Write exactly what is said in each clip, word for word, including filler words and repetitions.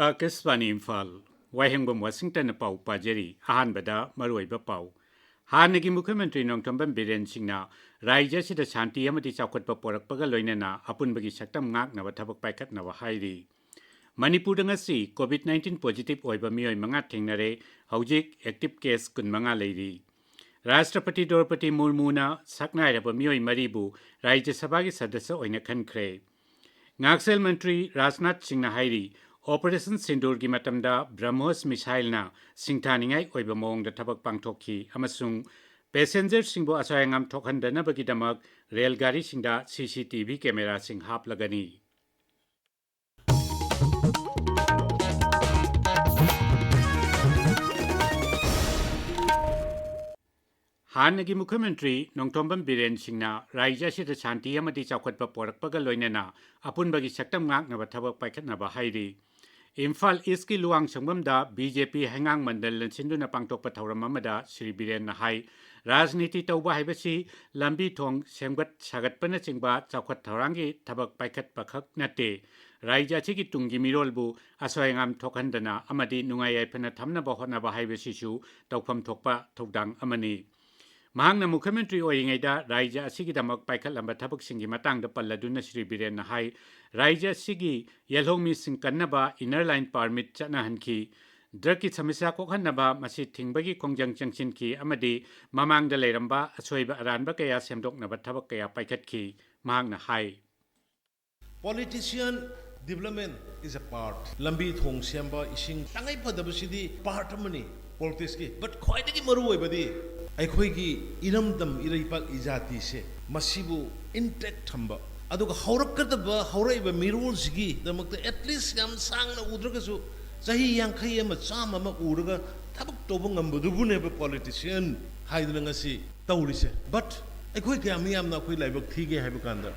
ꯑꯥꯀꯥꯁꯕꯥꯅꯤ ꯏꯝꯐꯥꯜ, ꯋꯥꯍꯦꯡꯕꯝ ꯋꯥꯁꯤꯡꯇꯟꯅ ꯄꯥꯎ ꯄꯥꯖꯔꯤ꯫ ꯑꯍꯥꯟꯕꯗ ꯃꯔꯨꯑꯣꯏꯕ ꯄꯥꯎ꯫ ꯍꯥꯟꯅꯒꯤ ꯃꯨꯈ꯭ꯌ ꯃꯟꯇ꯭ꯔꯤ ꯅꯣꯡꯊꯣꯝꯕꯝ ꯕꯤꯔꯦꯟ ꯁꯤꯡꯅ ꯔꯥꯖ꯭ꯌ ꯑꯁꯤꯗ ꯁꯥꯟꯇꯤ ꯑꯃꯗꯤ ꯆꯥꯎꯈꯠꯄ ꯄꯣꯔꯛꯄꯒ ꯂꯣꯏꯅꯅ ꯑꯄꯨꯟꯕꯒꯤ ꯁꯛꯇꯝ ꯉꯥꯛꯅꯕ ꯊꯕꯛ ꯄꯥꯏꯈꯠꯅꯕ ꯍꯥꯏꯔꯤ꯫ ꯃꯅꯤꯄꯨꯔꯗ ꯉꯁꯤ COVID nineteen positive ꯑꯣꯏꯕ ꯃꯤꯑꯣꯏ ꯃꯉꯥ ꯊꯦꯡꯅꯔꯦ꯫ ꯍꯧꯖꯤꯛ active case ꯀꯨꯟꯃꯉꯥ ꯂꯩꯔꯤ꯫ ꯔꯥꯁꯇ꯭ꯔꯄꯇꯤ ꯗ꯭ꯔꯧꯄꯗꯤ ꯃꯨꯔꯃꯨꯅ ꯁꯛꯅꯥꯏꯔꯕ ꯃꯤꯑꯣꯏ ꯃꯔꯤꯕꯨ ꯔꯥꯖ꯭ꯌ ꯁꯚꯥꯒꯤ ꯁꯗꯁ꯭ꯌ ꯑꯣꯏꯅ ꯈꯟꯈ꯭ꯔꯦ꯫ ꯉꯥꯛꯁꯦꯜ ꯃꯟꯇ꯭ꯔꯤ ꯔꯥꯖꯅꯥꯊ ꯁꯤꯡꯅ ꯍꯥꯏꯔꯤ, ꯑꯣꯄꯔꯦꯁꯟ ꯁꯤꯟꯗꯨꯔꯒꯤ ꯃꯇꯝꯗ ꯕ꯭ꯔꯍꯃꯣꯁ ꯃꯤꯁꯥꯏꯜꯅ ꯁꯤꯡꯊꯥꯅꯤꯡꯉꯥꯏ ꯑꯣꯏꯕ ꯃꯑꯣꯡꯗ ꯊꯕꯛ ꯄꯥꯡꯊꯣꯛꯈꯤ ꯑꯃꯁꯨꯡ ꯄꯦꯁꯦꯟꯖꯔꯁꯤꯡꯕꯨ ꯑꯁꯣꯏ ꯑꯉꯥꯝ ꯊꯣꯛꯍꯟꯗꯅꯕꯒꯤꯗꯃꯛ ꯔꯦꯜ ꯒꯥꯔꯤꯁꯤꯡꯗ CCTV cameraꯁꯤꯡ ꯍꯥꯞꯂꯒꯅꯤ꯫ ꯍꯥꯟꯅꯒꯤ ꯃꯨꯈ꯭ꯌ ꯃꯟꯇ꯭ꯔꯤ ꯅꯣꯡꯊꯣꯝꯕꯝ ꯕꯤꯔꯦꯟ ꯁꯤꯡꯅ ꯔꯥꯖ꯭ꯌ ꯑꯁꯤꯗ ꯁꯥꯟꯇꯤ ꯑꯃꯗꯤ ꯆꯥꯎꯈꯠꯄ ꯄꯣꯔꯛꯄꯒ ꯂꯣꯏꯅꯅ ꯑꯄꯨꯟꯕꯒꯤ ꯁꯛꯇꯝ ꯉꯥꯛꯅꯕ ꯊꯕꯛ ꯄꯥꯏꯈꯠꯅꯕ ꯍꯥꯏꯔꯤ꯫ ꯏꯝꯐꯥꯜ ꯏꯁꯀꯤ ꯂꯨꯋꯥꯡ ꯁꯪꯕꯝꯗ BJP ꯍꯩꯉꯥꯡ ꯃꯟꯗꯜꯅ ꯁꯤꯟꯗꯨꯅ ꯄꯥꯡꯊꯣꯛꯄ ꯊꯧꯔꯝ ꯑꯃꯗ ꯁ꯭ꯔꯤ ꯕꯤꯔꯦꯟꯅ ꯍꯥꯏ, ꯔꯥꯖꯅꯤꯇꯤ ꯇꯧꯕ ꯍꯥꯏꯕꯁꯤ ꯂꯝꯕꯤ ꯊꯣꯡ ꯁꯦꯝꯒꯠ ꯁꯥꯒꯠꯄꯅꯆꯤꯡꯕ ꯆꯥꯎꯈꯠ ꯊꯧꯔꯥꯡꯒꯤ ꯊꯕꯛ ꯄꯥꯏꯈꯠꯄꯈꯛ ꯅꯠꯇꯦ, ꯔꯥꯖ꯭ꯌ ꯑꯁꯤꯒꯤ ꯇꯨꯡꯒꯤ ꯃꯤꯔꯣꯜꯕꯨ ꯑꯁꯣꯏ ꯑꯉꯥꯝ ꯊꯣꯛꯍꯟꯗꯅ ꯑꯃꯗꯤ ꯅꯨꯡꯉꯥꯏ ꯌꯥꯏꯐꯅ ꯊꯝꯅꯕ ꯍꯣꯠꯅꯕ ꯍꯥꯏꯕꯁꯤꯁꯨ ꯇꯧꯐꯝ ꯊꯣꯛꯄ ꯊꯧꯗꯥꯡ ꯑꯃꯅꯤ꯫ ꯃꯍꯥꯛꯅ ꯃꯨꯈ꯭ꯌ ꯃꯟꯇ꯭ꯔꯤ ꯑꯣꯏꯔꯤꯉꯩꯗ ꯔꯥꯖ꯭ꯌ ꯑꯁꯤꯒꯤꯗꯃꯛ ꯄꯥꯏꯈꯠꯂꯝꯕ ꯊꯕꯛꯁꯤꯡꯒꯤ ꯃꯇꯥꯡꯗ ꯄꯜꯂꯗꯨꯅ ꯁ꯭ꯔꯤ ꯕꯤꯔꯦꯟꯅ ꯍꯥꯏ, ꯔꯥꯖ꯭ꯌ ꯑꯁꯤꯒꯤ ꯌꯦꯜꯍꯧꯃꯤꯁꯤꯡ ꯀꯟꯅꯕ inner line permit ꯆꯠꯅꯍꯟꯈꯤ, ꯗ꯭ꯔꯒꯀꯤ ꯁꯃꯁ꯭ꯌꯥ ꯀꯣꯛꯍꯟꯅꯕ ꯃꯁꯤ ꯊꯤꯡꯕꯒꯤ ꯈꯣꯡꯖꯪ ꯆꯪꯁꯤꯟꯈꯤ ꯑꯃꯗꯤ ꯃꯃꯥꯡꯗ ꯂꯩꯔꯝꯕ ꯑꯁꯣꯏꯕ ꯑꯔꯥꯟꯕ ꯀꯌꯥ ꯁꯦꯝꯗꯣꯛꯅꯕ ꯊꯕꯛ ꯀꯌꯥ ꯄꯥꯏꯈꯠꯈꯤ꯫ ꯃꯍꯥꯛꯅ ꯍꯥꯏ꯫ Politician, development is a part. ꯂꯝꯕꯤ ꯊꯣꯡ ꯁꯦꯝꯕ, ꯏꯁꯤꯡ, ꯇꯉꯥꯏ ꯐꯗꯕꯁꯤꯗꯤ part ꯑꯃꯅꯤ ꯄꯣꯂꯤꯇꯤꯛꯁꯀꯤ꯫ But ꯈ꯭ꯋꯥꯏꯗꯒꯤ ꯃꯔꯨꯑꯣꯏꯕꯗꯤ ꯑꯩꯈꯣꯏꯒꯤ ꯏꯔꯝꯗꯝ, ꯏꯔꯩꯄꯥꯛ, ꯏꯖꯥꯇꯤꯁꯦ, ꯃꯁꯤꯕꯨ intact ꯊꯝꯕ, ꯑꯗꯨꯒ ꯍꯧꯔꯛꯀꯗꯕ, ꯍꯧꯔꯛꯏꯕ ꯃꯤꯔꯣꯜꯁꯤꯒꯤꯗꯃꯛꯇ at least ꯌꯥꯝ ꯁꯥꯡꯅ ꯎꯗ꯭ꯔꯒꯁꯨ ꯆꯍꯤ ꯌꯥꯡꯈꯩ ꯑꯃ, ꯆꯥꯝꯃ ꯑꯃ ꯎꯔꯒ ꯊꯕꯛ ꯇꯧꯕ ꯉꯝꯕꯗꯨꯕꯨꯅꯦꯕ politician ꯍꯥꯏꯗꯅ ꯉꯁꯤ ꯇꯧꯔꯤꯁꯦ꯫ But ꯑꯩꯈꯣꯏ ꯀꯌꯥ ꯃꯤ ꯌꯥꯝꯅ ꯑꯩꯈꯣꯏ ꯂꯥꯏꯕꯛ ꯊꯤꯒꯦ ꯍꯥꯏꯕ ꯀꯥꯟꯗ,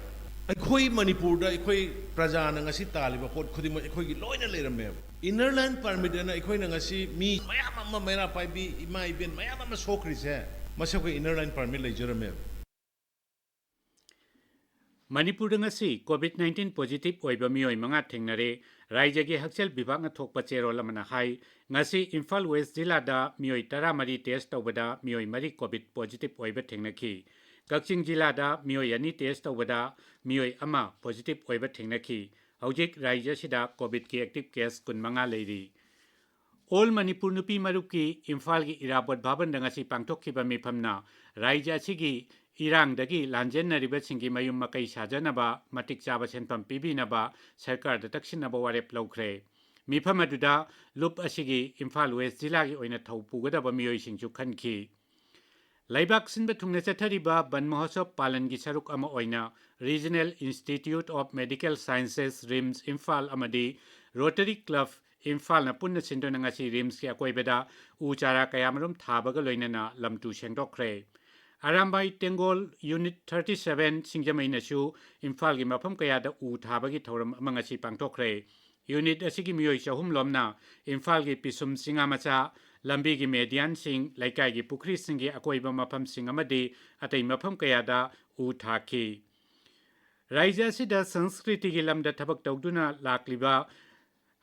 ꯑꯩꯈꯣꯏ ꯃꯅꯤꯄꯨꯔꯗ ꯑꯩꯈꯣꯏ ꯄ꯭ꯔꯖꯥꯅ ꯉꯁꯤ ꯇꯥꯜꯂꯤꯕ ꯄꯣꯠ ꯈꯨꯗꯤꯡꯃꯛ ꯑꯩꯈꯣꯏꯒꯤ ꯂꯣꯏꯅ ꯂꯩꯔꯝꯃꯦꯕ꯫ Inner line permit ꯑꯅ ꯑꯩꯈꯣꯏꯅ ꯉꯁꯤ ꯃꯤ ꯃꯌꯥꯝ ꯑꯃ, ꯃꯩꯔꯥ ꯄꯥꯏꯕꯤ ꯏꯃꯥ ꯏꯕꯦꯟ ꯃꯌꯥꯝ ꯑꯃ ꯁꯣꯛꯈ꯭ꯔꯤꯁꯦ, ꯃꯁꯤ ꯑꯩꯈꯣꯏ inner line permit ꯂꯩꯖꯔꯝꯃꯦꯕ꯫ ꯃꯅꯤꯄꯨꯔꯗ ꯉꯁꯤ COVID nineteen positive ꯑꯣꯏꯕ ꯃꯤꯑꯣꯏ ꯃꯉꯥ ꯊꯦꯡꯅꯔꯦ꯫ ꯔꯥꯏꯖ꯭ꯌꯒꯤ ꯍꯛꯁꯦꯜ ꯕꯤꯚꯥꯒꯅ ꯊꯣꯛꯄ ꯆꯦꯔꯣꯜ ꯑꯃꯅ ꯍꯥꯏ, ꯉꯁꯤ ꯏꯝꯐꯥꯜ ꯋꯦꯁ ꯖꯤꯂꯥꯗ ꯃꯤꯑꯣꯏ ꯇꯔꯥꯃꯔꯤ test ꯇꯧꯕꯗ ꯃꯤꯑꯣꯏ ꯃꯔꯤ COVID positive ꯑꯣꯏꯕ ꯊꯦꯡꯅꯈꯤ꯫ ꯀꯛꯆꯤꯡ ꯖꯤꯂꯥꯗ ꯃꯤꯑꯣꯏ ꯑꯅꯤ test ꯇꯧꯕꯗ ꯃꯤꯑꯣꯏ ꯑꯃ positive ꯑꯣꯏꯕ ꯊꯦꯡꯅꯈꯤ꯫ ꯍꯧꯖꯤꯛ ꯔꯥꯏꯖ꯭ꯌ ꯑꯁꯤꯗ COVIDꯀꯤ active case ꯀꯨꯟꯃꯉꯥ ꯂꯩꯔꯤ꯫ All ꯃꯅꯤꯄꯨꯔ ꯅꯨꯄꯤ ꯃꯔꯨꯞꯀꯤ ꯏꯝꯐꯥꯜꯒꯤ ꯏꯔꯥꯕꯣꯠ ꯚꯕꯟꯗ ꯉꯁꯤ ꯄꯥꯡꯊꯣꯛꯈꯤꯕ ꯃꯤꯐꯝꯅ ꯔꯥꯏꯖ꯭ꯌ ꯑꯁꯤꯒꯤ ꯏꯔꯥꯡꯗꯒꯤ ꯂꯥꯟꯖꯦꯟꯅꯔꯤꯕꯁꯤꯡꯒꯤ ꯃꯌꯨꯝ ꯃꯀꯩ ꯁꯥꯖꯅꯕ ꯃꯇꯤꯛ ꯆꯥꯕ ꯁꯦꯟꯐꯝ ꯄꯤꯕꯤꯅꯕ ꯁꯔꯀꯥꯔꯗ ꯇꯛꯁꯤꯟꯅꯕ ꯋꯥꯔꯦꯞ ꯂꯧꯈ꯭ꯔꯦ꯫ ꯃꯤꯐꯝ ꯑꯗꯨꯗ ꯂꯨꯞ ꯑꯁꯤꯒꯤ ꯏꯝꯐꯥꯜ ꯋꯦꯁ ꯖꯤꯂꯥꯒꯤ ꯑꯣꯏꯅ ꯊꯧ ꯄꯨꯒꯗꯕ ꯃꯤꯑꯣꯏꯁꯤꯡꯁꯨ ꯈꯟꯈꯤ꯫ ꯂꯩꯕꯥꯛ ꯁꯤꯟꯕ ꯊꯨꯡꯅ ꯆꯠꯊꯔꯤꯕ ꯕꯟ ꯃꯍꯣꯠꯁꯕ ꯄꯥꯂꯟꯒꯤ ꯁꯔꯨꯛ ꯑꯃ ꯑꯣꯏꯅ Regional Institute of Medical Sciences, RIMS, Imphal ꯑꯃꯗꯤ Rotary Club ꯏꯝꯐꯥꯜꯅ ꯄꯨꯟꯅ ꯁꯤꯟꯗꯨꯅ ꯉꯁꯤ RIMSꯀꯤ ꯑꯀꯣꯏꯕꯗ ꯎ ꯆꯥꯔꯥ ꯀꯌꯥꯃꯔꯨꯝ ꯊꯥꯕꯒ ꯂꯣꯏꯅꯅ ꯂꯝꯇꯨ ꯁꯦꯡꯗꯣꯛꯈ꯭ꯔꯦ꯫ ꯑꯔꯥꯝꯕꯥꯏ ꯇꯦꯡꯒꯣꯜ Unit thirty seven ꯁꯤꯡꯖꯃꯩꯅꯁꯨ ꯏꯝꯐꯥꯜꯒꯤ ꯃꯐꯝ ꯀꯌꯥꯗ ꯎ ꯊꯥꯕꯒꯤ ꯊꯧꯔꯝ ꯑꯃ ꯉꯁꯤ ꯄꯥꯡꯊꯣꯛꯈ꯭ꯔꯦ꯫ Unit ꯑꯁꯤꯒꯤ ꯃꯤꯑꯣꯏ ꯆꯍꯨꯝ ꯂꯣꯝꯅ ꯏꯝꯐꯥꯜꯒꯤ ꯄꯤꯁꯨꯝ, ꯆꯤꯉꯥ ꯃꯆꯥ, ꯂꯝꯕꯤꯒꯤ ꯃꯦꯗꯤꯌꯥꯟꯁꯤꯡ, ꯂꯩꯀꯥꯏꯒꯤ ꯄꯨꯈ꯭ꯔꯤꯁꯤꯡꯒꯤ ꯑꯀꯣꯏꯕ ꯃꯐꯝꯁꯤꯡ ꯑꯃꯗꯤ ꯑꯇꯩ ꯃꯐꯝ ꯀꯌꯥꯗ ꯎ ꯊꯥꯈꯤ꯫ ꯔꯥꯏꯖ꯭ꯌ ꯑꯁꯤꯗ ꯁꯪꯁꯀ꯭ꯔꯤꯇꯤꯒꯤ ꯂꯝꯗ ꯊꯕꯛ ꯇꯧꯗꯨꯅ ꯂꯥꯛꯂꯤꯕ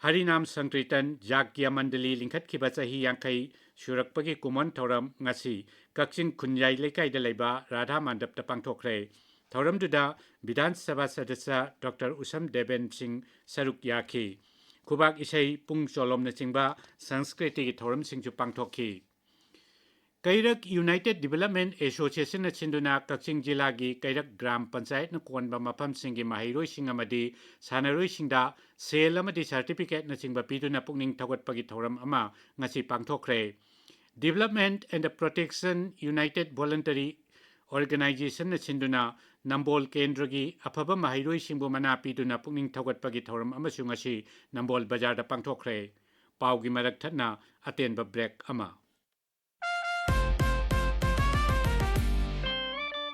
ꯍꯔꯤꯅꯥꯝ ꯁꯪꯀ꯭ꯔꯤꯇꯟ ꯖꯥꯒ꯭ꯌ ꯃꯟꯗꯂꯤ ꯂꯤꯡꯈꯠꯈꯤꯕ ꯆꯍꯤ ꯌꯥꯡꯈꯩ ꯁꯨꯔꯛꯄꯒꯤ ꯀꯨꯝꯑꯣꯟ ꯊꯧꯔꯝ ꯉꯁꯤ ꯀꯛꯆꯤꯡ ꯈꯨꯟꯌꯥꯏ ꯂꯩꯀꯥꯏꯗ ꯂꯩꯕ ꯔꯥꯙꯥ ꯃꯥꯟꯗꯞꯇ ꯄꯥꯡꯊꯣꯛꯈ꯭ꯔꯦ꯫ ꯊꯧꯔꯝꯗꯨꯗ ꯕꯤꯙꯥꯟ ꯁꯚꯥ ꯁꯗꯁ꯭ꯌ ꯗꯣꯛꯇꯔ ꯎꯁꯝ ꯗꯦꯕꯦꯟ ꯁꯤꯡ ꯁꯔꯨꯛ ꯌꯥꯈꯤ꯫ ꯈꯨꯕꯥꯛ ꯏꯁꯩ, ꯄꯨꯡ ꯆꯣꯂꯣꯝꯅꯆꯤꯡꯕ ꯁꯪꯁꯀ꯭ꯔꯤꯇꯤꯒꯤ ꯊꯧꯔꯝꯁꯤꯡꯁꯨ ꯄꯥꯡꯊꯣꯛꯈꯤ꯫ ꯀꯩꯔꯛ United Development Associationꯅ ꯁꯤꯟꯗꯨꯅ ꯀꯛꯆꯤꯡ ꯖꯤꯂꯥꯒꯤ ꯀꯩꯔꯛ ꯒ꯭ꯔꯥꯝ ꯄꯟꯆꯥꯌꯠꯅ ꯀꯣꯟꯕ ꯃꯐꯝꯁꯤꯡꯒꯤ ꯃꯍꯩꯔꯣꯏꯁꯤꯡ ꯑꯃꯗꯤ ꯁꯥꯟꯅꯔꯣꯏꯁꯤꯡꯗ ꯁꯦꯜ ꯑꯃꯗꯤ certificateꯅꯆꯤꯡꯕ ꯄꯤꯗꯨꯅ ꯄꯨꯛꯅꯤꯡ ꯊꯧꯒꯠꯄꯒꯤ ꯊꯧꯔꯝ ꯑꯃ ꯉꯁꯤ ꯄꯥꯡꯊꯣꯛꯈ꯭ꯔꯦ꯫ Development and Protection United Voluntary Organizationꯅ ꯁꯤꯟꯗꯨꯅ ꯅꯝꯕꯣꯜ ꯀꯦꯟꯗ꯭ꯔꯒꯤ ꯑꯐꯕ ꯃꯍꯩꯔꯣꯏꯁꯤꯡꯕꯨ ꯃꯅꯥ ꯄꯤꯗꯨꯅ ꯄꯨꯛꯅꯤꯡ ꯊꯧꯒꯠꯄꯒꯤ ꯊꯧꯔꯝ ꯑꯃꯁꯨ ꯉꯁꯤ ꯅꯝꯕꯣꯜ ꯕꯖꯥꯔꯗ ꯄꯥꯡꯊꯣꯛꯈ꯭ꯔꯦ꯫ ꯄꯥꯎꯒꯤ ꯃꯔꯛ ꯊꯠꯅ ꯑꯇꯦꯟꯕ break ꯑꯃ꯫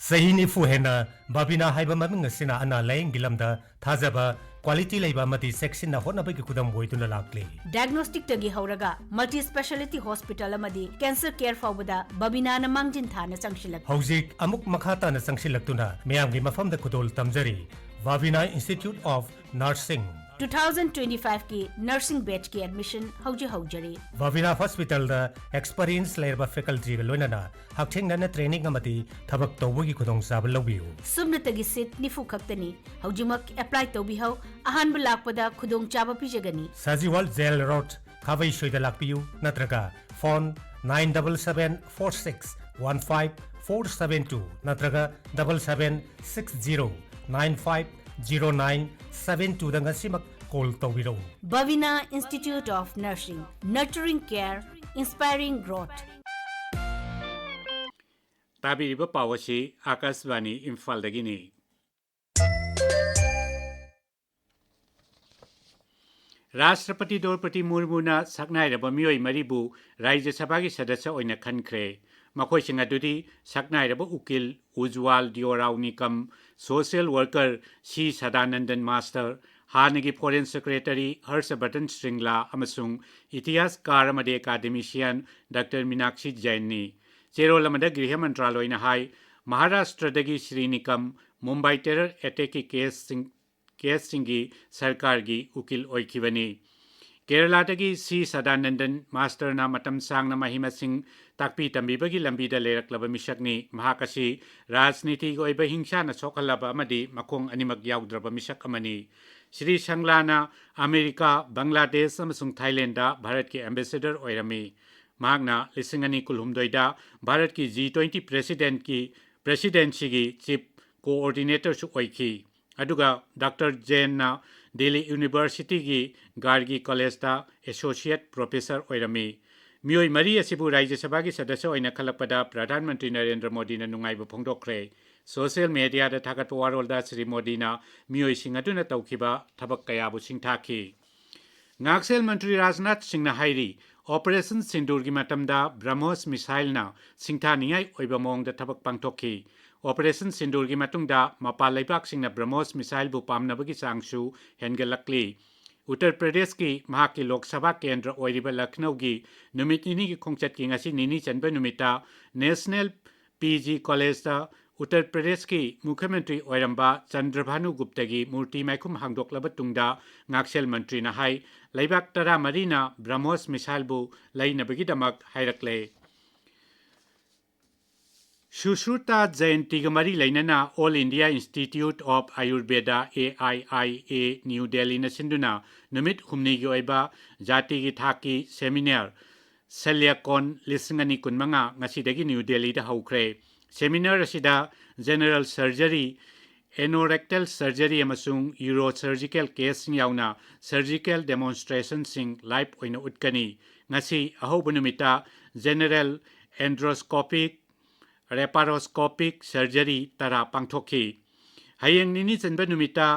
ꯆꯍꯤ ꯅꯤꯐꯨ ꯍꯦꯟꯅ ꯕꯥꯕꯤꯅꯥ ꯍꯥꯏꯕ ꯃꯃꯤꯡ ꯑꯁꯤꯅ ꯑꯅꯥ ꯂꯥꯌꯦꯡꯒꯤ ꯂꯝꯗ ꯊꯥꯖꯕ ꯀ꯭ꯋꯥꯂꯤꯇꯤ ꯂꯩꯕ ꯑꯃꯗꯤ ꯆꯦꯛꯁꯤꯟꯅ ꯍꯣꯠꯅꯕꯒꯤ ꯈꯨꯗꯝ ꯑꯣꯏꯗꯨꯅ ꯂꯥꯛꯂꯤ꯫ ꯗꯥꯏꯒꯅꯣꯁꯇꯤꯛꯇꯒꯤ ꯍꯧꯔꯒ ꯃꯜꯇꯤ ꯁ꯭ꯄꯦꯁꯥꯂꯤꯇꯤ ꯍꯣꯁꯄꯤꯇꯥꯜ ꯑꯃꯗꯤ ꯀꯦꯟꯁꯔ ꯀꯦꯌꯔ ꯐꯥꯎꯕꯗ ꯕꯕꯤꯅꯥꯅ ꯃꯥꯡꯖꯤꯟ ꯊꯥꯅ ꯆꯪꯁꯤꯜꯂꯛꯂꯤ꯫ ꯍꯧꯖꯤꯛ ꯑꯃꯨꯛ ꯃꯈꯥ ꯇꯥꯅ ꯆꯪꯁꯤꯜꯂꯛꯇꯨꯅ ꯃꯤꯌꯥꯝꯒꯤ ꯃꯐꯝꯗ ꯈꯨꯗꯣꯜ ꯇꯝꯖꯔꯤ꯫ Babina institute of nursing. Two thousand twenty-five ꯀꯤ ꯅꯔꯁꯤꯡ ꯕꯦꯆꯀꯤ ꯑꯦꯗꯃꯤꯁꯟ ꯍꯧꯖꯤꯛ ꯍꯧꯖꯔꯤ꯫ ꯕꯕꯤꯅꯥ ꯍꯣꯁꯄꯤꯇꯥꯜꯗ ꯑꯦꯛꯁꯄꯔꯤꯌꯦꯟꯁ ꯂꯩꯔꯕ ꯐꯦꯀꯜꯇꯤꯒ ꯂꯣꯏꯅꯅ ꯍꯛꯊꯦꯡꯅꯅ ꯇ꯭ꯔꯦꯅꯤꯡ ꯑꯃꯗꯤ ꯊꯕꯛ ꯇꯧꯕꯒꯤ ꯈꯨꯗꯣꯡꯆꯥꯕ ꯂꯧꯕꯤꯌꯨ꯫ ꯁꯨꯞꯅꯇꯒꯤ ꯁꯤꯠ ꯅꯤꯐꯨ ꯈꯛꯇꯅꯤ꯫ ꯍꯧꯖꯤꯛꯃꯛ ꯑꯦꯄ꯭ꯂꯥꯏ ꯇꯧꯕꯤꯍꯧ꯫ ꯑꯍꯥꯟꯕ ꯂꯥꯛꯄꯗ ꯈꯨꯗꯣꯡꯆꯥꯕ ꯄꯤꯖꯒꯅꯤ꯫ ꯁꯖꯤꯋꯥꯜ ꯖꯦꯜ ꯔꯣꯗ, ꯈꯥꯕꯩꯁꯣꯏꯗ ꯂꯥꯛꯄꯤꯌꯨ, ꯅꯠꯇ꯭ꯔꯒ phone nine double seven four six one five four seven two ꯅꯠꯇ꯭ꯔꯒ double seven six zero nine five zero nine seven twoꯗ ꯉꯁꯤꯃꯛ ꯀꯣꯜ ꯇꯧꯕꯤꯔꯛꯎ꯫ ꯕꯕꯤꯅꯥ Institute of Nursing, nurturing care, inspiring growth. ꯇꯥꯕꯤꯔꯤꯕ ꯄꯥꯎ ꯑꯁꯤ ꯑꯥꯀꯥꯁꯕꯥꯅꯤ ꯏꯝꯐꯥꯜꯗꯒꯤꯅꯤ꯫ ꯔꯥꯁꯇ꯭ꯔꯄꯇꯤ ꯗ꯭ꯔꯧꯄꯗꯤ ꯃꯨꯔꯃꯨꯅ ꯁꯛꯅꯥꯏꯔꯕ ꯃꯤꯑꯣꯏ ꯃꯔꯤꯕꯨ ꯔꯥꯖ꯭ꯌ ꯁꯚꯥꯒꯤ ꯁꯗꯁ꯭ꯌ ꯑꯣꯏꯅ ꯈꯟꯈ꯭ꯔꯦ꯫ ꯃꯈꯣꯏꯁꯤꯡ ꯑꯗꯨꯗꯤ ꯁꯛꯅꯥꯏꯔꯕ ꯎꯀꯤꯜ ꯎꯖꯋꯥꯜ ꯗꯤꯑꯣꯔꯥꯎ ꯅꯤꯀꯝ, ꯁꯣꯁꯤꯌꯦꯜ ꯋꯥꯔꯀꯔ ꯁꯤ ꯁꯗꯥꯅꯟꯗꯟ ꯃꯥꯁꯇꯔ, ꯍꯥꯟꯅꯒꯤ ꯐꯣꯔꯦꯟ ꯁꯦꯀ꯭ꯔꯦꯇꯔꯤ ꯍꯔꯁꯕꯔꯙꯟ ꯁ꯭ꯔꯤꯡꯂꯥ ꯑꯃꯁꯨꯡ ꯏꯇꯤꯍꯥꯁꯀꯥꯔ ꯑꯃꯗꯤ ꯑꯦꯀꯥꯗꯦꯃꯤꯁꯤꯌꯥꯟ ꯗꯥꯛꯇꯔ ꯃꯤꯅꯥꯛꯁꯤ ꯖꯩꯟꯅꯤ꯫ ꯆꯦꯔꯣꯜ ꯑꯃꯗ ꯒ꯭ꯔꯤꯍ ꯃꯟꯇ꯭ꯔꯥꯂꯣꯏꯅ ꯍꯥꯏ, ꯃꯍꯥꯔꯥꯁꯇ꯭ꯔꯗꯒꯤ ꯁ꯭ꯔꯤ ꯅꯤꯀꯝ ꯃꯨꯝꯕꯥꯏ ꯇꯦꯔꯔ ꯑꯦꯇꯦꯛꯀꯤ ꯀꯦꯁꯁꯤꯡ ꯀꯦꯁꯁꯤꯡꯒꯤ ꯁꯔꯀꯥꯔꯒꯤ ꯎꯀꯤꯜ ꯑꯣꯏꯈꯤꯕꯅꯤ꯫ ꯀꯦꯔꯂꯥꯗꯒꯤ ꯁꯤ ꯁꯗꯥꯅꯟꯗꯟ ꯃꯥꯁꯇꯔꯅ ꯃꯇꯝ ꯁꯥꯡꯅ ꯃꯍꯩ ꯃꯁꯤꯡ ꯇꯥꯛꯄꯤ ꯇꯝꯕꯤꯕꯒꯤ ꯂꯝꯕꯤꯗ ꯂꯩꯔꯛꯂꯕ ꯃꯤꯁꯛꯅꯤ꯫ ꯃꯍꯥꯛ ꯑꯁꯤ ꯔꯥꯖꯅꯤꯇꯤꯒꯤ ꯑꯣꯏꯕ ꯍꯤꯡꯁꯥꯅ ꯁꯣꯛꯍꯜꯂꯕ ꯑꯃꯗꯤ ꯃꯈꯣꯡ ꯑꯅꯤꯃꯛ ꯌꯥꯎꯗ꯭ꯔꯕ ꯃꯤꯁꯛ ꯑꯃꯅꯤ꯫ ꯁ꯭ꯔꯤ ꯁꯪꯂꯥꯅ ꯑꯃꯦꯔꯤꯀꯥ, ꯕꯪꯒ꯭ꯂꯥꯗꯦꯁ ꯑꯃꯁꯨꯡ ꯊꯥꯏꯂꯦꯟꯗ ꯚꯥꯔꯠꯀꯤ ꯑꯦꯝꯕꯦꯁꯦꯗꯔ ꯑꯣꯏꯔꯝꯃꯤ꯫ ꯃꯍꯥꯛꯅ ꯂꯤꯁꯤꯡ ꯑꯅꯤ ꯀꯨꯟꯍꯨꯝꯗꯣꯏꯗ ꯚꯥꯔꯠꯀꯤ G twenty ꯄ꯭ꯔꯦꯁꯤꯗꯦꯟꯠꯀꯤ, ꯄ꯭ꯔꯦꯁꯤꯗꯦꯟꯁꯤꯒꯤ ꯆꯤꯐ ꯀꯣꯑꯣꯔꯗꯤꯅꯦꯇꯔꯁꯨ ꯑꯣꯏꯈꯤ꯫ ꯑꯗꯨꯒ ꯗꯥꯛꯇꯔ ꯖꯦꯟꯅ ꯗꯤꯜꯂꯤ ꯌꯨꯅꯤꯚꯔꯁꯤꯇꯤꯒꯤ ꯒꯥꯔꯒꯤ ꯀꯣꯂꯦꯖꯇ ꯑꯦꯁꯣꯁꯤꯌꯦꯠ ꯄ꯭ꯔꯣꯐꯦꯁꯔ ꯑꯣꯏꯔꯝꯃꯤ꯫ ꯃꯤꯑꯣꯏ ꯃꯔꯤ ꯑꯁꯤꯕꯨ ꯔꯥꯖ꯭ꯌ ꯁꯚꯥꯒꯤ ꯁꯗꯁ꯭ꯌ ꯑꯣꯏꯅ ꯈꯜꯂꯛꯄꯗ ꯄ꯭ꯔꯙꯥꯟ ꯃꯟꯇ꯭ꯔꯤ ꯅꯔꯦꯟꯗ꯭ꯔ ꯃꯣꯗꯤꯅ ꯅꯨꯡꯉꯥꯏꯕ ꯐꯣꯡꯗꯣꯛꯈ꯭ꯔꯦ꯫ ꯁꯣꯁꯤꯌꯦꯜ ꯃꯦꯗꯤꯌꯥꯗ ꯊꯥꯒꯠꯄ ꯋꯥꯔꯣꯜꯗ ꯁ꯭ꯔꯤ ꯃꯣꯗꯤꯅ ꯃꯤꯑꯣꯏꯁꯤꯡ ꯑꯗꯨꯅ ꯇꯧꯈꯤꯕ ꯊꯕꯛ ꯀꯌꯥꯕꯨ ꯁꯤꯡꯊꯥꯈꯤ꯫ ꯉꯥꯛꯁꯦꯜ ꯃꯟꯇ꯭ꯔꯤ ꯔꯥꯖꯅꯥꯊ ꯁꯤꯡꯅ ꯍꯥꯏꯔꯤ, ꯑꯣꯄꯔꯦꯁꯟ ꯁꯤꯟꯗꯨꯔꯒꯤ ꯃꯇꯝꯗ ꯕ꯭ꯔꯍꯃꯣꯁ ꯃꯤꯁꯥꯏꯜꯅ ꯁꯤꯡꯊꯥꯅꯤꯡꯉꯥꯏ ꯑꯣꯏꯕ ꯃꯑꯣꯡꯗ ꯊꯕꯛ ꯄꯥꯡꯊꯣꯛꯈꯤ꯫ ꯑꯣꯄꯔꯦꯁꯟ ꯁꯤꯟꯗꯨꯔꯒꯤ ꯃꯇꯨꯡꯗ ꯃꯄꯥꯟ ꯂꯩꯕꯥꯛꯁꯤꯡꯅ ꯕ꯭ꯔꯍꯃꯣꯁ ꯃꯤꯁꯥꯏꯜꯕꯨ ꯄꯥꯝꯅꯕꯒꯤ ꯆꯥꯡꯁꯨ ꯍꯦꯟꯒꯠꯂꯛꯂꯤ꯫ ꯎꯠꯇꯔ ꯄ꯭ꯔꯗꯦꯁꯀꯤ ꯃꯍꯥꯛꯀꯤ ꯂꯣꯛ ꯁꯚꯥ ꯀꯦꯟꯗ꯭ꯔ ꯑꯣꯏꯔꯤꯕ ꯂꯈꯅꯧꯒꯤ ꯅꯨꯃꯤꯠ ꯅꯤꯅꯤꯒꯤ ꯈꯣꯡꯆꯠꯀꯤ ꯉꯁꯤ ꯅꯤꯅꯤ ꯆꯟꯕ ꯅꯨꯃꯤꯠꯇ ꯅꯦꯁꯅꯦꯜ ꯄꯤ ꯖꯤ ꯀꯣꯂꯦꯖꯇ ꯎꯠꯇꯔ ꯄ꯭ꯔꯗꯦꯁꯀꯤ ꯃꯨꯈ꯭ꯌ ꯃꯟꯇ꯭ꯔꯤ ꯑꯣꯏꯔꯝꯕ ꯆꯟꯗ꯭ꯔꯚꯥꯅꯨ ꯒꯨꯞꯇꯒꯤ ꯃꯨꯔꯇꯤ ꯃꯥꯏꯈꯨꯝ ꯍꯥꯡꯗꯣꯛꯂꯕ ꯇꯨꯡꯗ ꯉꯥꯛꯁꯦꯜ ꯃꯟꯇ꯭ꯔꯤꯅ ꯍꯥꯏ, ꯂꯩꯕꯥꯛ ꯇꯔꯥꯃꯔꯤꯅ ꯕ꯭ꯔꯍꯃꯣꯁ ꯃꯤꯁꯥꯏꯜꯕꯨ ꯂꯩꯅꯕꯒꯤꯗꯃꯛ ꯍꯥꯏꯔꯛꯂꯦ꯫ ꯁꯨꯁ꯭ꯔꯨꯇꯥ ꯖꯌꯟꯇꯤꯒ ꯃꯔꯤ ꯂꯩꯅꯅ All India Institute of Ayurveda, A I I A, new ꯗꯦꯜꯂꯤꯅ ꯁꯤꯟꯗꯨꯅ ꯅꯨꯃꯤꯠ ꯍꯨꯝꯅꯤꯒꯤ ꯑꯣꯏꯕ ꯖꯥꯇꯤꯒꯤ ꯊꯥꯛꯀꯤ ꯁꯦꯃꯤꯅꯥꯔ ꯁꯦꯂꯤꯌꯥꯀꯣꯟ ꯂꯤꯁꯤꯡ ꯑꯅꯤ ꯀꯨꯟꯃꯉꯥ ꯉꯁꯤꯗꯒꯤ ꯅ꯭ꯌꯨ ꯗꯦꯜꯂꯤꯗ ꯍꯧꯈ꯭ꯔꯦ꯫ ꯁꯦꯃꯤꯅꯥꯔ ꯑꯁꯤꯗ ꯖꯦꯅꯔꯦꯜ ꯁꯔꯖꯔꯤ, ꯑꯦꯅꯣꯔꯦꯛꯇꯦꯜ ꯁꯔꯖꯔꯤ ꯑꯃꯁꯨꯡ ꯌꯨꯔꯣ ꯁꯔꯖꯤꯀꯦꯜ ꯀꯦꯁꯁꯤꯡ ꯌꯥꯎꯅ ꯁꯔꯖꯤꯀꯦꯜ ꯗꯦꯃꯣꯟꯁꯇ꯭ꯔꯦꯁꯟꯁꯤꯡ ꯂꯥꯏꯚ ꯑꯣꯏꯅ ꯎꯠꯀꯅꯤ꯫ ꯉꯁꯤ ꯑꯍꯧꯕ ꯅꯨꯃꯤꯠꯇ ꯖꯦꯅꯔꯦꯜ ꯑꯦꯟꯗ꯭ꯔꯣꯁꯀꯣꯄꯤꯛ, ꯂꯦꯄꯥꯔꯣꯁꯀꯣꯄꯤꯛ ꯁꯔꯖꯔꯤ ꯇꯔꯥ ꯄꯥꯡꯊꯣꯛꯈꯤ꯫ ꯍꯌꯦꯡ ꯅꯤꯅꯤ ꯆꯟꯕ ꯅꯨꯃꯤꯠꯇ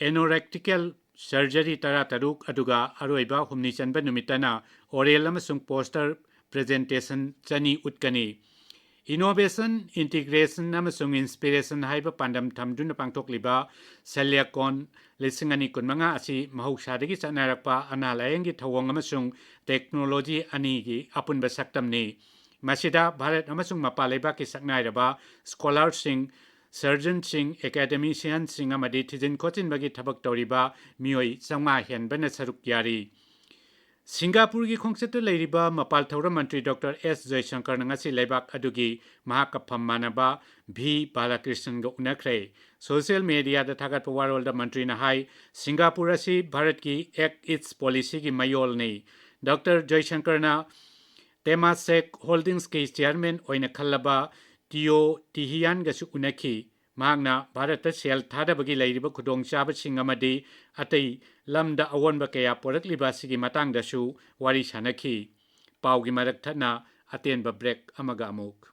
ꯑꯦꯅꯣꯔꯦꯛꯇꯤꯀꯦꯜ ꯁꯔꯖꯔꯤ ꯇꯔꯥꯇꯔꯨꯛ, ꯑꯗꯨꯒ ꯑꯔꯣꯏꯕ ꯍꯨꯝꯅꯤ ꯆꯟꯕ ꯅꯨꯃꯤꯠꯇꯅ ꯑꯣꯔꯦꯜ ꯑꯃꯁꯨꯡ ꯄꯣꯁꯇꯔ ꯄ꯭ꯔꯖꯦꯟꯇꯦꯁꯟ ꯆꯅꯤ ꯎꯠꯀꯅꯤ꯫ Innovation, Integration ꯑꯃꯁꯨꯡ Inspiration ꯍꯥꯏꯕ ꯄꯥꯟꯗꯝ ꯊꯝꯗꯨꯅ ꯄꯥꯡꯊꯣꯛꯂꯤꯕ ꯁꯦꯂꯤꯌꯥꯀꯣꯟ ꯂꯤꯁꯤꯡ ꯑꯅꯤ ꯀꯨꯟꯃꯉꯥ ꯑꯁꯤ ꯃꯍꯧꯁꯥꯗꯒꯤ ꯆꯠꯅꯔꯛꯄ ꯑꯅꯥ ꯂꯥꯌꯦꯡꯒꯤ ꯊꯧꯑꯣꯡ ꯑꯃꯁꯨꯡ ꯇꯦꯛꯅꯣꯂꯣꯖꯤ ꯑꯅꯤꯒꯤ ꯑꯄꯨꯟꯕ ꯁꯛꯇꯝꯅꯤ꯫ ꯃꯁꯤꯗ ꯚꯥꯔꯠ ꯑꯃꯁꯨꯡ ꯃꯄꯥꯟ ꯂꯩꯕꯥꯛꯀꯤ ꯁꯛꯅꯥꯏꯔꯕ ꯁ꯭ꯀꯣꯂꯥꯔꯁꯤꯡ, ꯁꯔꯖꯟꯁꯤꯡ, ꯑꯦꯀꯥꯗꯦꯃꯤꯁꯤꯌꯟꯁꯤꯡ ꯑꯃꯗꯤ ꯊꯤꯖꯤꯟ ꯈꯣꯠꯆꯤꯟꯕꯒꯤ ꯊꯕꯛ ꯇꯧꯔꯤꯕ ꯃꯤꯑꯣꯏ ꯆꯥꯝꯃꯉꯥ ꯍꯦꯟꯕꯅ ꯁꯔꯨꯛ ꯌꯥꯔꯤ꯫ ꯁꯤꯡꯒꯥꯄꯨꯔꯒꯤ ꯈꯣꯡꯆꯠꯇ ꯂꯩꯔꯤꯕ ꯃꯄꯥꯜ ꯊꯧꯔꯝ ꯃꯟꯇ꯭ꯔꯤ ꯗꯣꯛꯇꯔ ꯑꯦꯁ ꯖꯌꯁꯪꯀꯔꯅ ꯉꯁꯤ ꯂꯩꯕꯥꯛ ꯑꯗꯨꯒꯤ ꯃꯍꯥꯛꯀ ꯐꯝ ꯃꯥꯟꯅꯕ ꯚꯤ ꯕꯥꯂꯥꯀ꯭ꯔꯤꯁꯟꯒ ꯎꯅꯈ꯭ꯔꯦ꯫ ꯁꯣꯁꯤꯌꯦꯜ ꯃꯦꯗꯤꯌꯥꯗ ꯊꯥꯒꯠꯄ ꯋꯥꯔꯣꯜꯗ ꯃꯟꯇ꯭ꯔꯤꯅ ꯍꯥꯏ, ꯁꯤꯡꯒꯥꯄꯨꯔ ꯑꯁꯤ ꯚꯥꯔꯠꯀꯤ Act East ꯄꯣꯂꯤꯁꯤꯒꯤ ꯃꯌꯣꯜꯅꯤ꯫ ꯗꯣꯛꯇꯔ ꯖꯌꯁꯪꯀꯔꯅ ꯇꯦꯃꯥꯁꯦꯛ ꯍꯣꯜꯗꯤꯡꯁꯀꯤ ꯆꯤꯌꯔꯃꯦꯟ ꯑꯣꯏꯅ ꯈꯜꯂꯕ ꯇꯤꯌꯣ ꯇꯤꯍꯤꯌꯥꯟꯒꯁꯨ ꯎꯅꯈꯤ꯫ ꯃꯍꯥꯛꯅ ꯚꯥꯔꯠꯇ ꯁꯦꯜ ꯊꯥꯗꯕꯒꯤ ꯂꯩꯔꯤꯕ ꯈꯨꯗꯣꯡꯆꯥꯕꯁꯤꯡ ꯑꯃꯗꯤ ꯑꯇꯩ ꯂꯝꯗ ꯑꯑꯣꯟꯕ ꯀꯌꯥ ꯄꯨꯔꯛꯂꯤꯕ ꯑꯁꯤꯒꯤ ꯃꯇꯥꯡꯗꯁꯨ ꯋꯥꯔꯤ ꯁꯥꯅꯈꯤ꯫ ꯄꯥꯎꯒꯤ ꯃꯔꯛ ꯊꯠꯅ ꯑꯇꯦꯟꯕ ꯕ꯭ꯔꯦꯛ ꯑꯃꯒ ꯑꯃꯨꯛ꯫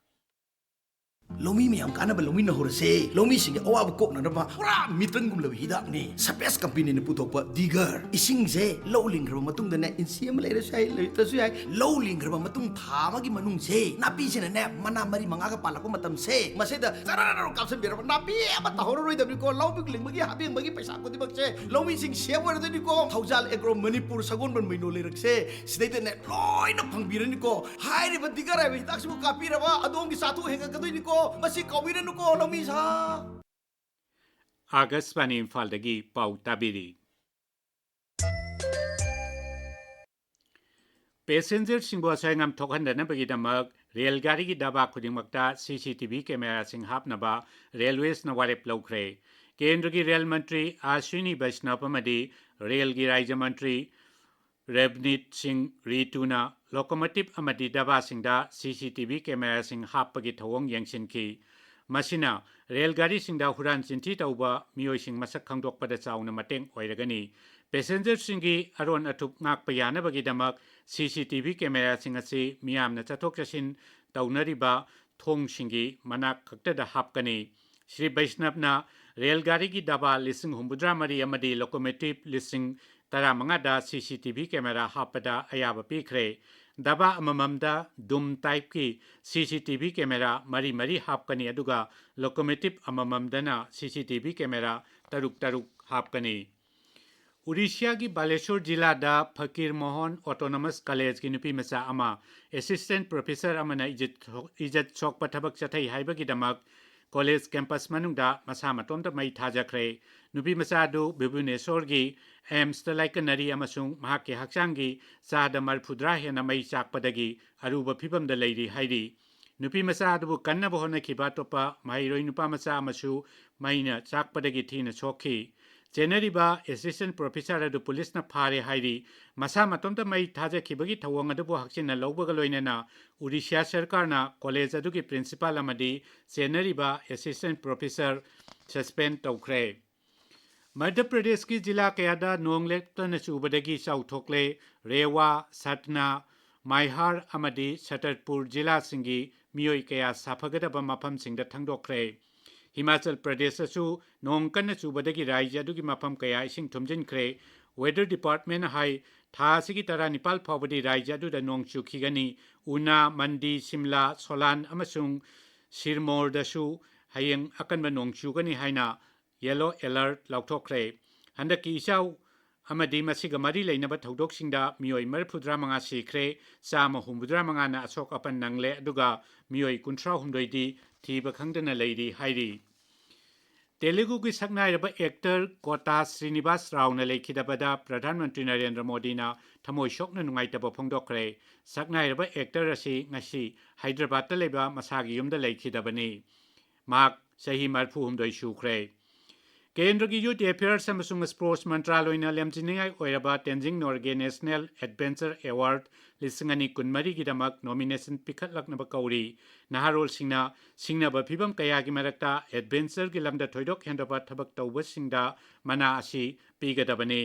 ꯂꯧꯃꯤ ꯃꯌꯥꯝ ꯀꯥꯟꯅꯕ ꯂꯧꯃꯤꯟꯅꯍꯧꯔꯁꯦ꯫ ꯂꯧꯃꯤꯁꯤꯡꯒꯤ ꯑꯋꯥꯕ ꯀꯣꯛꯅꯅꯕ ꯄꯨꯔꯥ ꯃꯤꯇꯟꯒꯨꯝꯂꯕ ꯍꯤꯗꯥꯛꯅꯤ ꯁꯄꯦꯁ ꯀꯝꯄꯦꯅꯤꯅ ꯄꯨꯊꯣꯛꯄ ꯗꯤꯒꯔ꯫ ꯏꯁꯤꯡꯁꯦ ꯂꯧ ꯂꯤꯡꯈ꯭ꯔꯕ ꯃꯇꯨꯡꯗꯅꯦ, ꯏꯟꯆꯤ ꯑꯃ ꯂꯩꯔꯁꯨ ꯌꯥꯏ, ꯂꯩꯇ꯭ꯔꯁꯨ ꯌꯥꯏ, ꯂꯧ ꯂꯤꯡꯈ꯭ꯔꯕ ꯃꯇꯨꯡ ꯊꯥ ꯑꯃꯒꯤ ꯃꯅꯨꯡꯁꯦ ꯅꯥꯄꯤꯁꯤꯅꯅꯦ ꯃꯅꯥ ꯃꯔꯤ ꯃꯉꯥꯒ ꯄꯥꯜꯂꯛꯄ ꯃꯇꯝꯁꯦ, ꯃꯁꯤꯗ ꯆꯔꯥꯔ ꯀꯥꯞꯁꯤꯟꯕꯤꯔꯕ ꯅꯥꯄꯤ ꯑꯃ ꯇꯥꯍꯧꯔꯔꯣꯏꯗꯕꯅꯤꯀꯣ꯫ ꯂꯧ ꯂꯤꯡꯕꯒꯤ ꯍꯥꯞꯄꯦꯡꯕꯒꯤ ꯄꯩꯁꯥ ꯈꯨꯗꯤꯡꯃꯛꯁꯦ ꯂꯧꯃꯤꯁꯤꯡ ꯁꯦꯞ ꯑꯣꯏꯔꯗꯣꯏꯅꯤꯀꯣ꯫ ꯊꯧꯖꯥꯜ ꯑꯦꯒ꯭ꯔꯣ ꯃꯅꯤꯄꯨꯔ ꯁꯒꯣꯜꯕꯟ ꯃꯩꯅꯣ ꯂꯩꯔꯛꯁꯦ ꯁꯤꯗꯩꯗꯅꯦ ꯂꯣꯏꯅ ꯐꯪꯕꯤꯔꯅꯤꯀꯣ꯫ ꯍꯥꯏꯔꯤꯕ ꯗꯤꯒꯔ ꯍꯥꯏꯕ ꯍꯤꯗꯥꯛꯁꯤꯕꯨ ꯀꯥꯞꯄꯤꯔꯕ ꯑꯗꯣꯝꯒꯤ ꯆꯥꯊꯣꯛ ꯍꯦꯟꯒꯠꯀꯗꯣꯏꯅꯤꯀꯣ꯫ ꯃꯁꯤ ꯀꯥꯎꯕꯤꯔꯅꯨꯀꯣ ꯂꯧꯃꯤ ꯁꯥ꯫ ꯑꯥꯀꯥꯁꯕꯥꯅꯤ ꯏꯝꯐꯥꯜꯗꯒꯤ ꯄꯥꯎ ꯇꯥꯕꯤꯔꯤ꯫ ꯄꯦꯁꯦꯟꯖꯔꯁꯤꯡꯕꯨ ꯑꯁꯣꯏ ꯑꯉꯥꯝ ꯊꯣꯛꯍꯟꯗꯅꯕꯒꯤꯗꯃꯛ ꯔꯦꯜ ꯒꯥꯔꯤꯒꯤ ꯗꯕꯥ ꯈꯨꯗꯤꯡꯃꯛꯇ ꯁꯤ ꯁꯤ ꯇꯤ ꯚꯤ ꯀꯦꯃꯦꯔꯥꯁꯤꯡ ꯍꯥꯞꯅꯕ ꯔꯦꯜꯋꯦꯁꯅ ꯋꯥꯔꯦꯞ ꯂꯧꯈ꯭ꯔꯦ꯫ ꯀꯦꯟꯗ꯭ꯔꯒꯤ ꯔꯦꯜ ꯃꯟꯇ꯭ꯔꯤ ꯑꯁ꯭ꯋꯤꯅꯤ ꯕꯩꯁꯅꯕ ꯑꯃꯗꯤ ꯔꯦꯜꯒꯤ ꯔꯥꯖ꯭ꯌ ꯃꯟꯇ꯭ꯔꯤ ꯔꯕꯅꯤꯠ ꯁꯤꯡ ꯔꯤꯇꯨꯅ ꯂꯣꯀꯣꯃꯣꯇꯤꯕ ꯑꯃꯗꯤ ꯗꯕꯥꯁꯤꯡꯗ ꯁꯤ ꯁꯤ ꯇꯤ ꯚꯤ ꯀꯦꯃꯦꯔꯥꯁꯤꯡ ꯍꯥꯞꯄꯒꯤ ꯊꯧꯑꯣꯡ ꯌꯦꯡꯁꯤꯟꯈꯤ꯫ ꯃꯁꯤꯅ ꯔꯦꯜ ꯒꯥꯔꯤꯁꯤꯡꯗ ꯍꯨꯔꯥꯟ ꯆꯤꯟꯊꯤ ꯇꯧꯕ ꯃꯤꯑꯣꯏꯁꯤꯡ ꯃꯁꯛ ꯈꯪꯗꯣꯛꯄꯗ ꯆꯥꯎꯅ ꯃꯇꯦꯡ ꯑꯣꯏꯔꯒꯅꯤ꯫ ꯄꯦꯁꯦꯟꯖꯔꯁꯤꯡꯒꯤ ꯑꯔꯣꯟ ꯑꯊꯨꯞ ꯉꯥꯛꯄ ꯌꯥꯅꯕꯒꯤꯗꯃꯛ ꯁꯤ ꯁꯤ ꯇꯤ ꯚꯤ ꯀꯦꯃꯦꯔꯥꯁꯤꯡ ꯑꯁꯤ ꯃꯤꯌꯥꯝꯅ ꯆꯠꯊꯣꯛ ꯆꯠꯁꯤꯟ ꯇꯧꯅꯔꯤꯕ ꯊꯣꯡꯁꯤꯡꯒꯤ ꯃꯅꯥꯛ ꯈꯛꯇꯗ ꯍꯥꯞꯀꯅꯤ꯫ ꯁ꯭ꯔꯤ ꯕꯩꯁꯅꯕꯅ ꯔꯦꯜ ꯒꯥꯔꯤꯒꯤ ꯗꯕꯥ ꯂꯤꯁꯤꯡ ꯍꯨꯝꯐꯨꯇꯔꯥ ꯃꯔꯤ ꯑꯃꯗꯤ ꯂꯣꯀꯣꯃꯣꯇꯤꯕ ꯂꯤꯁꯤꯡ ꯇꯔꯥꯃꯉꯥꯗ ꯁꯤ ꯁꯤ ꯇꯤ ꯚꯤ ꯀꯦꯃꯦꯔꯥ ꯍꯥꯞꯄꯗ ꯑꯌꯥꯕ ꯄꯤꯈ꯭ꯔꯦ꯫ ꯗꯕꯥ ꯑꯃꯃꯝꯗ ꯗꯨꯝ ꯇꯥꯏꯞꯀꯤ ꯁꯤ ꯁꯤ ꯇꯤ ꯚꯤ ꯀꯦꯃꯦꯔꯥ ꯃꯔꯤ ꯃꯔꯤ ꯍꯥꯞꯀꯅꯤ, ꯑꯗꯨꯒ ꯂꯣꯀꯣꯃꯣꯇꯤꯕ ꯑꯃꯃꯝꯗꯅ ꯁꯤ ꯁꯤ ꯇꯤ ꯚꯤ ꯀꯦꯃꯦꯔꯥ ꯇꯔꯨꯛ ꯇꯔꯨꯛ ꯍꯥꯞꯀꯅꯤ꯫ ꯎꯔꯤꯁ꯭ꯌꯥꯒꯤ ꯕꯥꯂꯦꯁꯣꯔ ꯖꯤꯂꯥꯗ ꯐꯀꯤꯔ ꯃꯣꯍꯟ ꯑꯣꯇꯣꯅꯣꯃꯁ ꯀꯣꯂꯦꯖꯀꯤ ꯅꯨꯄꯤ ꯃꯆꯥ ꯑꯃ ꯑꯦꯁꯤꯁꯇꯦꯟꯠ ꯄ꯭ꯔꯣꯐꯦꯁꯔ ꯑꯃꯅ ꯏꯖꯠ ꯊꯣ-, ꯏꯖꯠ ꯁꯣꯛꯄ ꯊꯕꯛ ꯆꯠꯊꯩ ꯍꯥꯏꯕꯒꯤꯗꯃꯛ ꯀꯣꯂꯦꯖ ꯀꯦꯝꯄꯁ ꯃꯅꯨꯡꯗ ꯃꯁꯥ ꯃꯇꯣꯝꯇ ꯃꯩ ꯊꯥꯖꯈ꯭ꯔꯦ꯫ ꯅꯨꯄꯤ ꯃꯆꯥ ꯑꯗꯨ ꯚꯨꯕꯅꯦꯁꯣꯔꯒꯤ ꯑꯦꯝꯁꯇ ꯂꯥꯏꯀꯠꯅꯔꯤ ꯑꯃꯁꯨꯡ ꯃꯍꯥꯛꯀꯤ ꯍꯛꯆꯥꯡꯒꯤ ꯆꯥꯗ ꯃꯔꯤꯐꯨꯇꯔꯥ ꯍꯦꯟꯅ ꯃꯩ ꯆꯥꯛꯄꯗꯒꯤ ꯑꯔꯨꯕ ꯐꯤꯚꯝꯗ ꯂꯩꯔꯤ ꯍꯥꯏꯔꯤ꯫ ꯅꯨꯄꯤ ꯃꯆꯥ ꯑꯗꯨꯕꯨ ꯀꯟꯅꯕ ꯍꯣꯠꯅꯈꯤꯕ ꯑꯇꯣꯞꯄ ꯃꯍꯩꯔꯣꯏ ꯅꯨꯄꯥ ꯃꯆꯥ ꯑꯃꯁꯨ ꯃꯩꯅ ꯆꯥꯛꯄꯗꯒꯤ ꯊꯤꯅ ꯁꯣꯛꯈꯤ꯫ ꯆꯦꯟꯅꯔꯤꯕ ꯑꯦꯁꯤꯁꯇꯦꯟꯠ ꯄ꯭ꯔꯣꯐꯦꯁꯔ ꯑꯗꯨ ꯄꯨꯂꯤꯁꯅ ꯐꯥꯔꯦ ꯍꯥꯏꯔꯤ꯫ ꯃꯁꯥ ꯃꯇꯣꯝꯇ ꯃꯩ ꯊꯥꯖꯈꯤꯕꯒꯤ ꯊꯧꯑꯣꯡ ꯑꯗꯨꯕꯨ ꯍꯛꯆꯤꯟꯅ ꯂꯧꯕꯒ ꯂꯣꯏꯅꯅ ꯎꯔꯤꯁ꯭ꯌꯥ ꯁꯔꯀꯥꯔꯅ ꯀꯣꯂꯦꯖ ꯑꯗꯨꯒꯤ ꯄ꯭ꯔꯤꯟꯁꯤꯄꯥꯜ ꯑꯃꯗꯤ ꯆꯦꯟꯅꯔꯤꯕ ꯑꯦꯁꯤꯁꯇꯦꯟꯠ ꯄ꯭ꯔꯣꯐꯦꯁꯔ ꯁꯁꯄꯦꯟ ꯇꯧꯈ꯭ꯔꯦ꯫ ꯃꯙ꯭ꯌ ꯄ꯭ꯔꯗꯦꯁꯀꯤ ꯖꯤꯂꯥ ꯀꯌꯥꯗ ꯅꯣꯡ ꯂꯦꯞꯇꯅ ꯆꯨꯕꯗꯒꯤ ꯆꯥꯎꯊꯣꯛꯂꯦ꯫ ꯔꯦꯋꯥ, ꯁꯠꯅꯥ, ꯃꯥꯏꯍꯥꯔ ꯑꯃꯗꯤ ꯁꯇꯔꯄꯨꯔ ꯖꯤꯂꯥꯁꯤꯡꯒꯤ ꯃꯤꯑꯣꯏ ꯀꯌꯥ ꯁꯥꯐꯒꯗꯕ ꯃꯐꯝꯁꯤꯡꯗ ꯊꯪꯗꯣꯛꯈ꯭ꯔꯦ꯫ ꯍꯤꯃꯥꯆꯜ ꯄ꯭ꯔꯗꯦꯁꯇꯁꯨ ꯅꯣꯡ ꯀꯟꯅ ꯆꯨꯕꯗꯒꯤ ꯔꯥꯖ꯭ꯌ ꯑꯗꯨꯒꯤ ꯃꯐꯝ ꯀꯌꯥ ꯏꯁꯤꯡ ꯊꯨꯝꯖꯤꯟꯈ꯭ꯔꯦ꯫ Weather Department ꯍꯥꯏ, ꯊꯥ ꯑꯁꯤꯒꯤ ꯇꯔꯥꯅꯤꯄꯥꯜ ꯐꯥꯎꯕꯗꯤ ꯔꯥꯖ꯭ꯌ ꯑꯗꯨꯗ ꯅꯣꯡ ꯆꯨꯈꯤꯒꯅꯤ꯫ ꯎꯅꯥ, ꯃꯟꯗꯤ, ꯁꯤꯝꯂꯥ, ꯁꯣꯂꯥꯟ ꯑꯃꯁꯨꯡ ꯁꯤꯔꯃꯣꯔꯗꯁꯨ ꯍꯌꯦꯡ ꯑꯀꯟꯕ ꯅꯣꯡ ꯆꯨꯒꯅꯤ ꯍꯥꯏꯅ yellow alert ꯂꯥꯎꯊꯣꯛꯈ꯭ꯔꯦ꯫ ꯍꯟꯗꯛꯀꯤ ꯏꯆꯥꯎ ꯑꯃꯗꯤ ꯃꯁꯤꯒ ꯃꯔꯤ ꯂꯩꯅꯕ ꯊꯧꯗꯣꯛꯁꯤꯡꯗ ꯃꯤꯑꯣꯏ ꯃꯔꯤꯐꯨꯇꯔꯥ ꯃꯉꯥ ꯁꯤꯈ꯭ꯔꯦ, ꯆꯥꯝꯃ ꯍꯨꯝꯐꯨꯇꯔꯥ ꯃꯉꯥꯅ ꯑꯁꯣꯛ ꯑꯄꯟ ꯅꯪꯂꯦ, ꯑꯗꯨꯒ ꯃꯤꯑꯣꯏ ꯀꯨꯟꯊ꯭ꯔꯥ ꯍꯨꯝꯗꯣꯏꯗꯤ ꯊꯤꯕ ꯈꯪꯗꯅ ꯂꯩꯔꯤ ꯍꯥꯏꯔꯤ꯫ ꯇꯦꯂꯨꯒꯨꯒꯤ ꯁꯛꯅꯥꯏꯔꯕ actor ꯀꯣꯇꯥ ꯁ꯭ꯔꯤꯅꯤꯕꯥꯁ ꯔꯥꯎꯅ ꯂꯩꯈꯤꯗꯕꯗ ꯄ꯭ꯔꯙꯥꯟ ꯃꯟꯇ꯭ꯔꯤ ꯅꯔꯦꯟꯗ꯭ꯔ ꯃꯣꯗꯤꯅ ꯊꯃꯣꯏ ꯁꯣꯛꯅ ꯅꯨꯡꯉꯥꯏꯇꯕ ꯐꯣꯡꯗꯣꯛꯈ꯭ꯔꯦ꯫ ꯁꯛꯅꯥꯏꯔꯕ actor ꯑꯁꯤ ꯉꯁꯤ ꯍꯥꯏꯗ꯭ꯔꯕꯥꯗꯇ ꯂꯩꯕ ꯃꯁꯥꯒꯤ ꯌꯨꯝꯗ ꯂꯩꯈꯤꯗꯕꯅꯤ꯫ ꯃꯍꯥꯛ ꯆꯍꯤ ꯃꯔꯤꯐꯨꯍꯨꯝꯗꯣꯏ ꯁꯨꯈ꯭ꯔꯦ꯫ ꯀꯦꯟꯗ꯭ꯔꯒꯤ Youth Affairs ꯑꯃꯁꯨꯡ Sports ꯃꯟꯇ꯭ꯔꯥꯂꯣꯏꯅ ꯂꯝꯖꯤꯡꯅꯤꯡꯉꯥꯏ ꯑꯣꯏꯔꯕ ꯇꯦꯟꯖꯤꯡ ꯅꯣꯔꯒꯦ National Adventure Award ꯂꯤꯁꯤꯡ ꯑꯅꯤ ꯀꯨꯟꯃꯔꯤꯒꯤꯗꯃꯛ nomination ꯄꯤꯈꯠꯂꯛꯅꯕ ꯀꯧꯔꯤ꯫ ꯅꯍꯥꯔꯣꯜꯁꯤꯡꯅ ꯁꯤꯡꯅꯕ ꯐꯤꯚꯝ ꯀꯌꯥꯒꯤ ꯃꯔꯛꯇ adventureꯒꯤ ꯂꯝꯗ ꯊꯣꯏꯗꯣꯛ ꯍꯦꯟꯗꯣꯛꯄ ꯊꯕꯛ ꯇꯧꯕꯁꯤꯡꯗ ꯃꯅꯥ ꯑꯁꯤ ꯄꯤꯒꯗꯕꯅꯤ꯫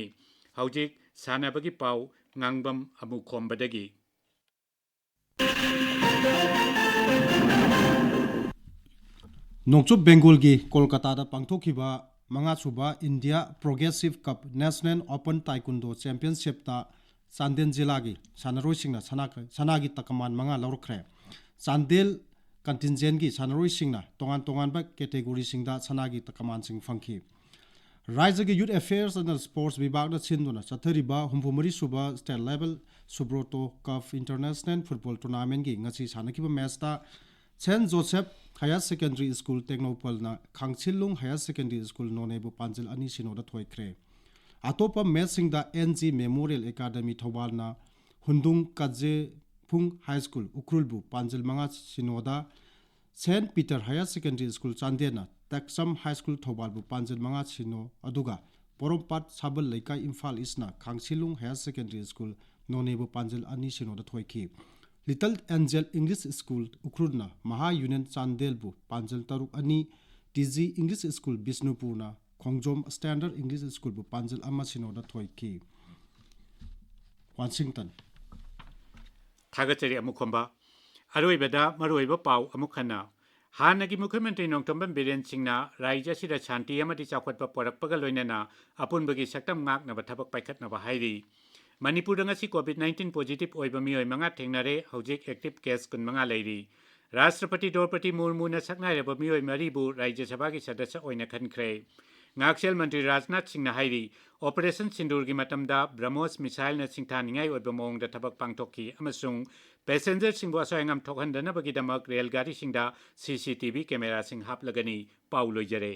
ꯍꯧꯖꯤꯛ ꯁꯥꯟꯅꯕꯒꯤ ꯄꯥꯎ ꯉꯥꯡꯕꯝ ꯑꯃꯨꯈꯣꯝꯕꯗꯒꯤ꯫ ꯅꯣꯡꯆꯨꯞ ꯕꯦꯡꯒꯣꯜꯒꯤ ꯀꯣꯜꯀꯇꯥꯗ ꯄꯥꯡꯊꯣꯛꯈꯤꯕ ꯃꯉꯥꯁꯨꯕ India Progressive Cup National Open Taekwondo Championshipꯇ Chandel ꯖꯤꯂꯥꯒꯤ ꯁꯥꯟꯅꯔꯣꯏꯁꯤꯡꯅ ꯁꯅꯥ-, ꯁꯅꯥꯒꯤ ꯇꯀꯃꯥꯟ ꯃꯉꯥ ꯂꯧꯔꯛꯈ꯭ꯔꯦ꯫ ꯆꯥꯟꯗꯦꯜ contingentꯀꯤ ꯁꯥꯟꯅꯔꯣꯏꯁꯤꯡꯅ ꯇꯣꯉꯥꯟ ꯇꯣꯉꯥꯟꯕ categoryꯁꯤꯡꯗ ꯁꯅꯥꯒꯤ ꯇꯀꯃꯥꯟꯁꯤꯡ ꯐꯪꯈꯤ꯫ ꯔꯥꯖ꯭ꯌꯒꯤ Youth Affairs ꯑꯃꯁꯨꯡ Sports ꯕꯤꯚꯥꯒꯅ ꯁꯤꯟꯗꯨꯅ ꯆꯠꯊꯔꯤꯕ ꯍꯨꯝꯐꯨ ꯃꯔꯤ ꯁꯨꯕ State Level Subroto Cup International Football Tournamentꯀꯤ ꯉꯁꯤ ꯁꯥꯟꯅꯈꯤꯕ matchꯇ Saint Joseph Higher Secondary School ꯇꯦꯡꯅꯧꯄꯜꯅ ꯈꯥꯡꯁꯤꯜꯂꯨꯡ Higher Secondary School ꯅꯣꯅꯦꯕꯨ ꯄꯥꯟꯖꯤꯜ ꯑꯅꯤ ꯁꯤꯅꯣꯗ ꯊꯣꯏꯈ꯭ꯔꯦ꯫ ꯑꯇꯣꯞꯄ matchꯁꯤꯡꯗ N G Memorial Academy ꯊꯧꯕꯥꯜꯅ ꯍꯨꯟꯗꯨꯡ ꯀꯖꯦꯐꯨꯡ High School ꯎꯈ꯭ꯔꯨꯜꯕꯨ ꯄꯥꯟꯖꯤꯜ ꯃꯉꯥ ꯁꯤꯅꯣꯗ, Saint Peter Higher Secondary School ꯆꯥꯟꯗꯦꯜꯅ ꯇꯦꯛꯆꯝ High School ꯊꯧꯕꯥꯜꯕꯨ ꯄꯥꯟꯖꯤꯜ ꯃꯉꯥ ꯁꯤꯅꯣ, ꯑꯗꯨꯒ ꯄꯣꯔꯣꯝꯄꯥꯠ ꯁꯥꯕꯜ ꯂꯩꯀꯥꯏ ꯏꯝꯐꯥꯜ Eastꯅ ꯈꯥꯡꯁꯤꯂꯨꯡ Higher Secondary School ꯅꯣꯅꯦꯕꯨ ꯄꯥꯟꯖꯤꯜ ꯑꯅꯤ ꯁꯤꯅꯣꯗ ꯊꯣꯏꯈꯤ꯫ Little Angel English School ꯎꯈ꯭ꯔꯨꯜꯅ ꯃꯍꯥ ꯌꯨꯅꯤꯌꯟ ꯆꯥꯟꯗꯦꯜꯕꯨ ꯄꯥꯟꯖꯤꯜ ꯇꯔꯨꯛ ꯑꯅꯤ, T G English School ꯕꯤꯁꯅꯨꯄꯨꯔꯅ ꯈꯣꯡꯖꯣꯝ Standard English Schoolꯕꯨ ꯄꯥꯟꯖꯤꯜ ꯑꯃ ꯁꯤꯅꯣꯗ ꯊꯣꯏꯈꯤ꯫ Washington꯫ ꯊꯥꯒꯠꯆꯔꯤ ꯑꯃꯨꯈꯣꯝꯕ꯫ ꯑꯔꯣꯏꯕꯗ ꯃꯔꯨꯑꯣꯏꯕ ꯄꯥꯎ ꯑꯃꯨꯛ ꯍꯟꯅ꯫ ꯍꯥꯟꯅꯒꯤ ꯃꯨꯈ꯭ꯌ ꯃꯟꯇ꯭ꯔꯤ ꯅꯣꯡꯊꯣꯝꯕꯝ ꯕꯤꯔꯦꯟ ꯁꯤꯡꯅ ꯔꯥꯖ꯭ꯌ ꯑꯁꯤꯗ ꯁꯥꯟꯇꯤ ꯑꯃꯗꯤ ꯆꯥꯎꯈꯠꯄ ꯄꯨꯔꯛꯄꯒ ꯂꯣꯏꯅꯅ ꯑꯄꯨꯟꯕꯒꯤ ꯁꯛꯇꯝ ꯉꯥꯛꯅꯕ ꯊꯕꯛ ꯄꯥꯏꯈꯠꯅꯕ ꯍꯥꯏꯔꯤ꯫ ꯃꯅꯤꯄꯨꯔꯗ ꯉꯁꯤ COVID nineteen positive ꯑꯣꯏꯕ ꯃꯤꯑꯣꯏ ꯃꯉꯥ ꯊꯦꯡꯅꯔꯦ, ꯍꯧꯖꯤꯛ active case ꯀꯨꯟꯃꯉꯥ ꯂꯩꯔꯤ꯫ ꯔꯥꯁꯇ꯭ꯔꯄꯇꯤ ꯗ꯭ꯔꯧꯄꯗꯤ ꯃꯨꯔꯃꯨꯅ ꯁꯛꯅꯥꯏꯔꯕ ꯃꯤꯑꯣꯏ ꯃꯔꯤꯕꯨ ꯔꯥꯖ꯭ꯌ ꯁꯚꯥꯒꯤ ꯁꯗꯁ꯭ꯌ ꯑꯣꯏꯅ ꯈꯟꯈ꯭ꯔꯦ꯫ ꯉꯥꯛꯁꯦꯜ ꯃꯟꯇ꯭ꯔꯤ ꯔꯥꯖꯅꯥꯊ ꯁꯤꯡꯅ ꯍꯥꯏꯔꯤ, Operation ꯁꯤꯟꯗꯨꯔꯒꯤ ꯃꯇꯝꯗ BrahMos missileꯅ ꯁꯤꯡꯊꯥꯅꯤꯡꯉꯥꯏ ꯑꯣꯏꯕ ꯃꯑꯣꯡꯗ ꯊꯕꯛ ꯄꯥꯡꯊꯣꯛꯈꯤ ꯑꯃꯁꯨꯡ passengerꯁꯤꯡꯕꯨ ꯑꯁꯣꯏ ꯑꯉꯥꯝ ꯊꯣꯛꯍꯟꯗꯅꯕꯒꯤꯗꯃꯛ ꯔꯦꯜ ꯒꯥꯔꯤꯁꯤꯡꯗ CCTV cameraꯁꯤꯡ ꯍꯥꯞꯂꯒꯅꯤ꯫ ꯄꯥꯎ ꯂꯣꯏꯖꯔꯦ꯫